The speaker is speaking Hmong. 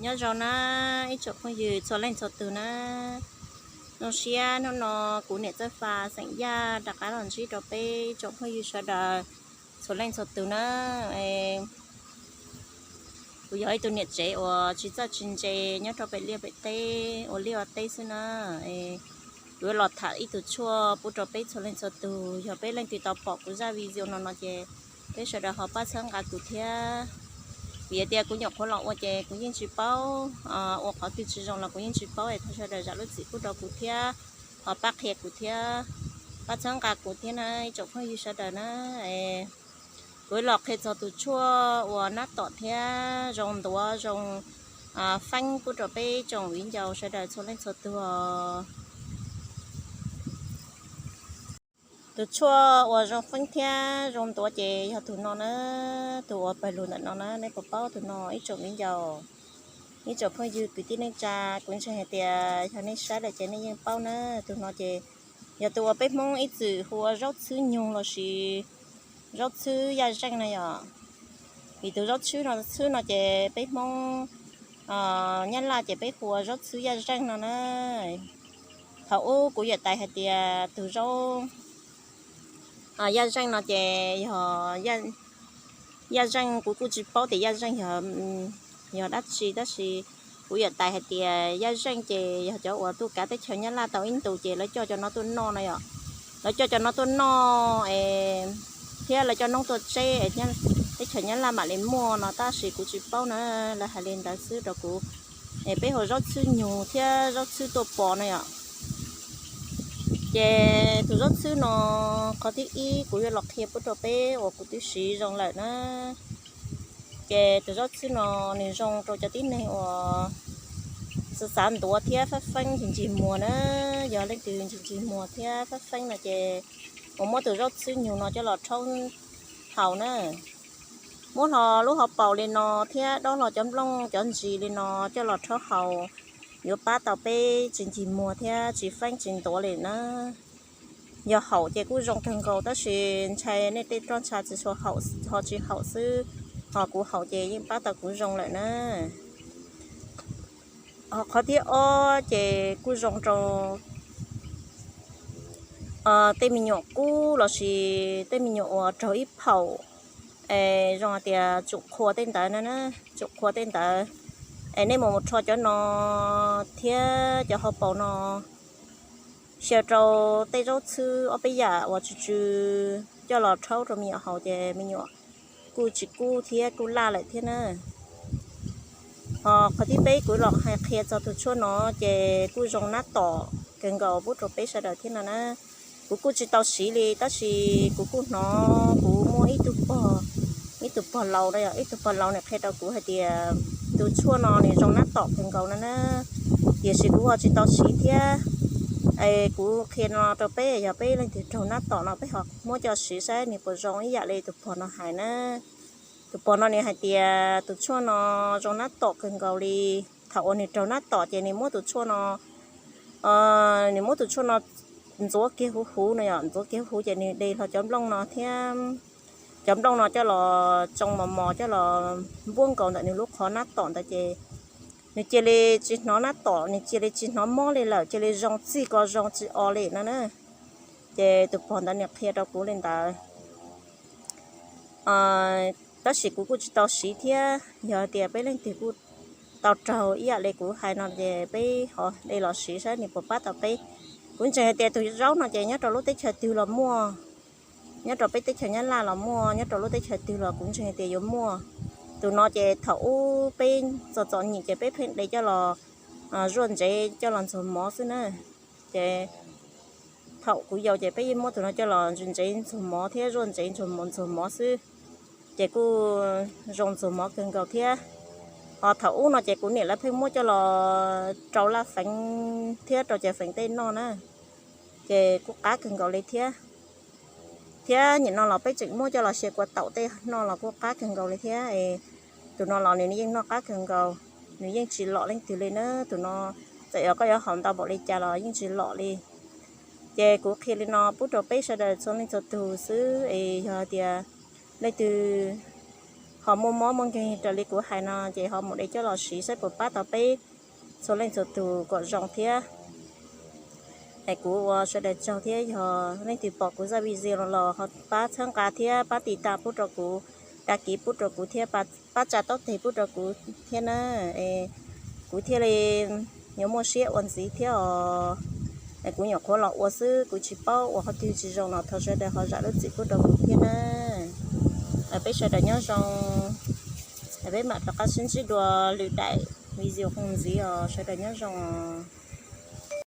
Nyob zoo na ib tsoom phooj ywg txhua leej txhua tus na. Zoo siab hnub no kuv niam Txawj Fas xeem Yaj rov qab los ntsib rau peb ib tsoom phooj ywg sawv daws txhua leej txhua tus na. Kuv yog ib tug niam tsev uas tsis txawj tsis ntse nyob rau pem liaj pem teb ua liaj ua teb xwb na. Kuv yuav los tham ib tug tshuaj pub rau peb txhua leej txhua tus, yog peb leej twg tau pom kuv zaj video no no ces peb sawv daws ho pab txhawb nqa kuv thiab. Vim tias kuv nyuam qhuav los ua ces kuv yeej tsis paub, ua qhov twg tsis zoo los kuv yeej tsis paub es thov sawv daws zam lub txim pub rau kuv thiab, ho pab qhia kuv thiab, pab txhawb nqa kuv thiab na ib tsoom phooj ywg sawv daws na. Kuv los qhia txog tus tshuaj uas nab tom thiab zoo ntuav zoo feeb pub rau peb tsoom viv ncaus sawv daws txhua leej txhua tus. Tus tshuaj uas zoo feeb thiab zoo ntuav ces yog tus no na, tus uas pawg lug ntawm no na, nej puas paub tus no ib tsoom viv ncaus, ib tsoom phooj ywg kwv tij neej tsa, kuv ntseeg hais tias yog nej saib lawm ces nej yeej paub na. Tus no ces yog tus uas peb Hmoob ib txwm hu ua zaub txhwb nyug lossis zaub txhwb yaj zeej no yom. Vim tus zaub txhwb no, txhwb no ces peb Hmoob Nyab Laj ces peb hu ua zaub txhwb yaj zeej no na. Thaum ub kuv yawm tais hais tias tus zaub yaj zeej no ces yog yaj zeej, kuv kuj tsis paub tias yaj zeej yog dab tsi, tab sis kuv yawm tais hais tias yaj zeej ces yog cov uas tuaj kav teb chaws Nyab Laj tau ib ntus ces lawv coj cov no tuaj noj no yom. Lawv coj cov no tuaj noj es thiab lawv coj noob tuaj tseb es teb chaws Nyab Laj mam li muaj no, tab sis kuv tsis paub na, lawv hais li ntawd xwb rau kuv. Es peb hu zaub txhwb nyug thiab zaub txhwb tuaj pos no yom. Ces tus zaub txhwb no, qhov thib ib kuv yuav los qhia pub rau peb uas kuv twb siv zoo lawm na. Ces tus zaub txhwb no nws zoo rau cov tib neeg uas xav xav ntuav thiab fab feeb ncig ncig muag na. Yog leej twg ncig ncig muag thiab fab feeb no ces uas muab tus zaub txhwb nyug no coj los rhaub haus na. Muab hlo lub hauv paus li no thiab dob hlo cov nplooj cov ntsis li no coj los rhaub haus, yuav pab tau peb tsis ncig muag thiab tsis feeb tsis ntuav li na. Yog haum ces kuj zoo kawg nkaus, tab sis ntshai nej tej roj ntsha tsis tshua haum ho tsis haum xwb, ho kuv haum ces yeej pab tau kuv zoo lawm na. Ho qhov thib ob ces kuj zoo rau tej me nyuam kub lossis tej me nyuam uas raug ib phaum, es zoo hais tias tsum qhua tej ntawd na, tsum qhua tej ntawd, es nej mus rho cov no thiab cov hauv paus no xyaw rau tej zaub txhwb ob peb yam uas tsw tsw coj los rhaub rau me nyuam haus ces me nyuam kuj tsis kub thiab kuj laj lawm thiab na. Ho qhov thib peb kuv los hais qhia txog tus tshuaj no ces kuj zoo nab tom kawg nkaus pub rau peb sawv daws thiab no na. Kuv kuj tsis tau siv li tab sis kuv kuj hnov kuv muaj ib tug pog, ib tug pog laus no yog ib tug pog laus nws qhia rau kuv hais tias tus tshuaj no nws zoo nab tom kawg nkaus no na. Tiam sis kuv ho tsis tau siv thiab. Es kuv qhia no rau peb, yog peb leej twg raug nab tom no peb ho muab coj siv saib nws puas zoo ib yam li tus pog no hais na. Tus pog no nws hais tias tus tshuaj no zoo nab tom kawg nkaus li. Thaum uas nws raug nab tom ces nws muab tus tshuaj no, nws muab tus tshuaj no ntxuav kiag huv huv no yom, ntxuav kiag huv huv ces nws de hlo cov nplooj no thiab, cov nplooj no coj los tsoo mos mos coj los npuab nkaus ntawm nws lub qhov nab tom ntawd ces nws cia li tsis hnov nab tom, nws cia li tsis hnov mob li lawm, cia li zoo txij ko zoo tsis o li no na. Ces tus pog ntawd nws qhia rau kuv li ntawd. Tab sis kuv kuj tsis tau siv thiab, yog tias peb leej twg kuj tau raug ib yam li kuv hais no ces peb ho de los siv saib nws puas pab tau peb. Kuv ntseeg hais tias tus zaub no ces nyob rau lub teb chaws twg los muaj, nyob rau peb teb chaws Nyab Laj los muaj, nyob rau lub teb chaws twg los kuv ntseeg hais tias yuav muaj. Tus no ces thaum ub peb txom txom nyem ces peb pheej de coj los zuaj ntsev coj los ntxuag mov xwb na. Ces thaum kuv yau ces peb yeej muab tus no coj los ntsev ntxuag mov thiab zuaj ntsev ntxuag mov xwb, ces kuj zoo ntxuag mov kawg nkaus thiab. Ho thaum ub no ces kuv niam lawv pheej muab coj los rau laj feev thiab rau cov feem tej noj na, ces kuj qab kawg nkaus li thiab. Thiab nim no los peb tseem muab coj los xyaw kua taum tej noj los kuj qab kawg nkaus li thiab. Tus no los nws yeej noj qab kawg nkaus, nws yeej tsis lom leej twg li na. Tus no txawm yog koj yuav haus ntau npaum li cas los yeej tsis lom li. Ces kuv qhia li no pub rau peb sawv daws txhua leej txhua tus xwb es yog tias leej twg ho muaj mob muaj nkeeg raws li kuv hais no ces ho mus de coj los siv saib puas pab tau peb txhua leej txhua tus kom zoo thiab. Es kuv ua sawv daws tsaug thiab, yog leej twg pom kuv zaj video no los ho pab txhawb nqa thiab pab tiv tas pub rau kuv, dag kiv pub rau kuv thiab pab tsa taub teg pub rau kuv thiab na. Kuv thiaj li yuav muaj siab ua ntxiv thiab os. Kuv nyuam qhuav los ua xwb, kuv tsis paub ua qhov twg tsis zoo los thov sawv daws ho zam lub txim pub rau kuv thiab na. Peb sawv daws nyob zoo, peb mam rov qab sib ntsib dua lwm daim video ntxiv os, sawv daws nyob zoo os.